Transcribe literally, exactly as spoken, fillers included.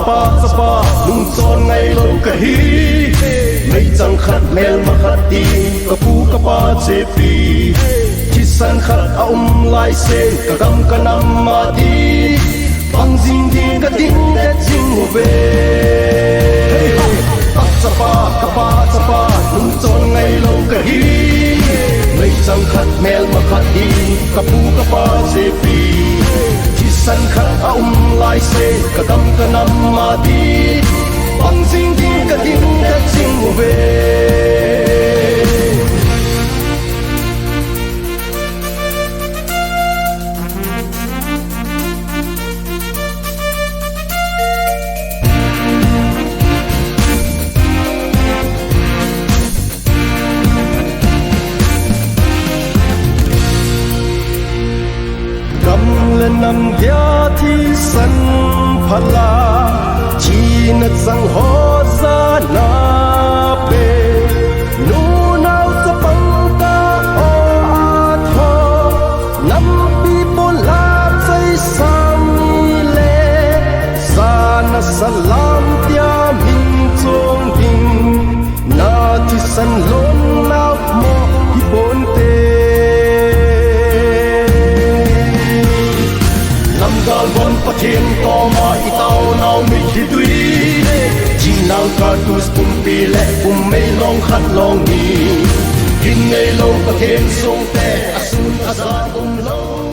Pa chapa nungchon ngailou kahi. Meichang khat melma khat ti, kapu kapa chepi. Thisan khat aum laisen, kagam kanam a ti. Pang jing ding kading det jing uve. Pa chapa, kapa chapa, nungchon ngailou kahi. Meichang khat melma khat ti, kapu kapa chepi. Thisan khat aum laisen, kagam kanam a ti. Pang jing ding kading det jing uve. Gam le nam dia thisan phala, thina chang ho jana pe. Nunao chapang ka o a tho, nampi pola chai sang ni le, jana salam tia min chong ding. Na thisan lon na mo hi ponte. Lamgal von Pathen koma i taonau mit hi tui. Jingnang kartus pumpi le pummei long khat long ni. Hin ngailou Pathen songte, asun aja umlou.